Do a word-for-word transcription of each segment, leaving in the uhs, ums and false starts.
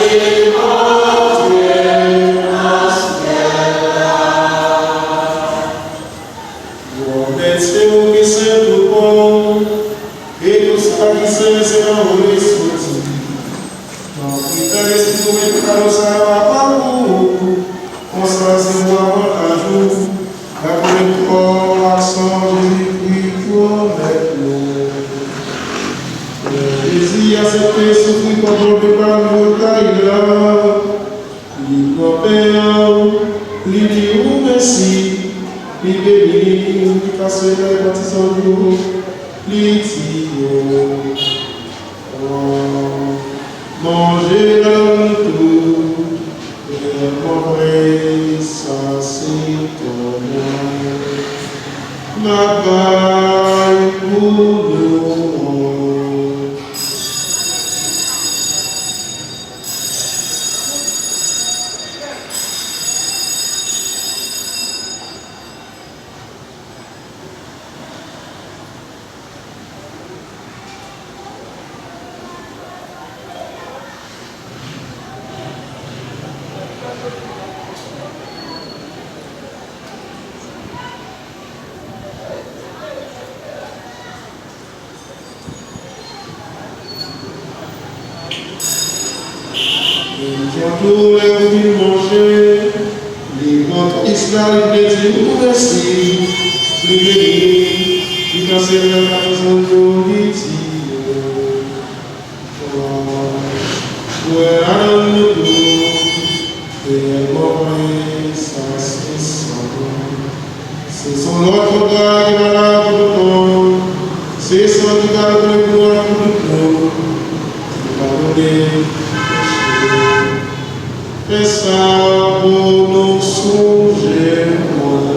Bondye nan syèl la. Gwòmèt se ou ki sen tout bon, e tout sa ki sen se nan ou li soti. Tanpri, fè Lespri w mete kado sa yo a pa pou ou, konsa se pou avantaj ou, dapre kò ak san Jezikri, Gwòmèt nou. Lè Jezi aksepte soufri kòm yon pèlgrin la, li pran pen an, li di ou mèsi, li beni, li kase l, li patizan yo, li di yo, pran, manje, ladan nou tout, e mwen, sa se kò mwen, m ap bay pou nou. Menm jan tou, lè yo fin manje, li pran kalis la, li beni, li di ou mèsi, li beni, li kase l, li patizan yo, li di yo, pran, bwè ladan nou tout, e manje, sa se san mwen. Se san lòt kontra ki valab pou tout tan. Se san ki pral koule pou nou ak pou tout moun. Li padone peche. Fè sa pou nou sonje mwen.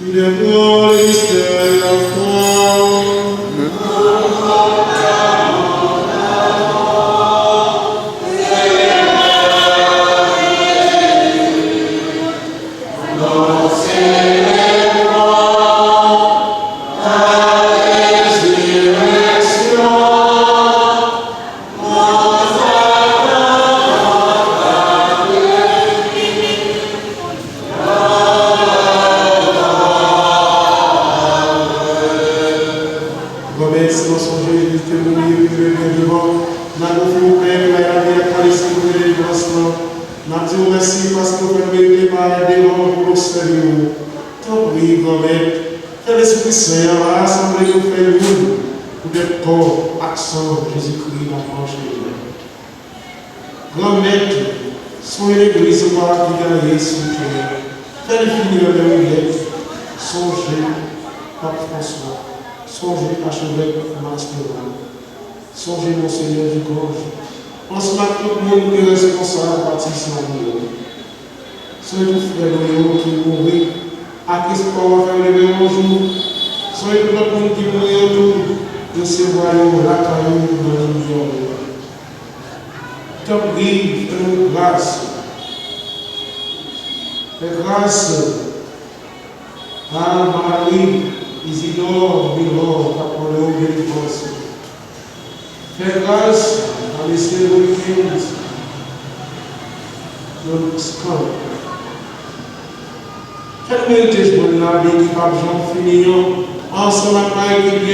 Li deklare mistè lafwa. Granmèt, si nou sonje li te mouri epi l revyen vivan, n a konfime w Pè ki bay lavi ak pa lespri pou delivrans lan. N ap di w mèsi paske w fè n merite parèt devan w pou nou sèvi w. Tanpri, Granmèt, fè Lespri Sen an rasanble nou fè youn poutèt kò ak san Jezikri n ap manje yo. Granmèt, sonje legliz ou a ki gaye sou tè. Fè li fini renmen ou nèt. Sonje Pap Franswa. Sonje achevèk Max Leroy. Sonje Monsenyè Dugorge. Ansanm ak tout moun ki responsab patizan nou yo. Sonje tout frè nou yo ki mouri ak espwa w ap fè yo leve yon jou. Sonje tout lòt moun ki mouri yo tou. Resevwa yo lakay ou nan limyè w la. Tanpri, fè nou gras. Fè gras a Mari, Izidò, Milò, k ap mande w delivrans. Fè gras a mesye Wilkins, John Scott. Fè n merite jwenn lavi ki p ap janm fini an, ansanm ak Mari ki byen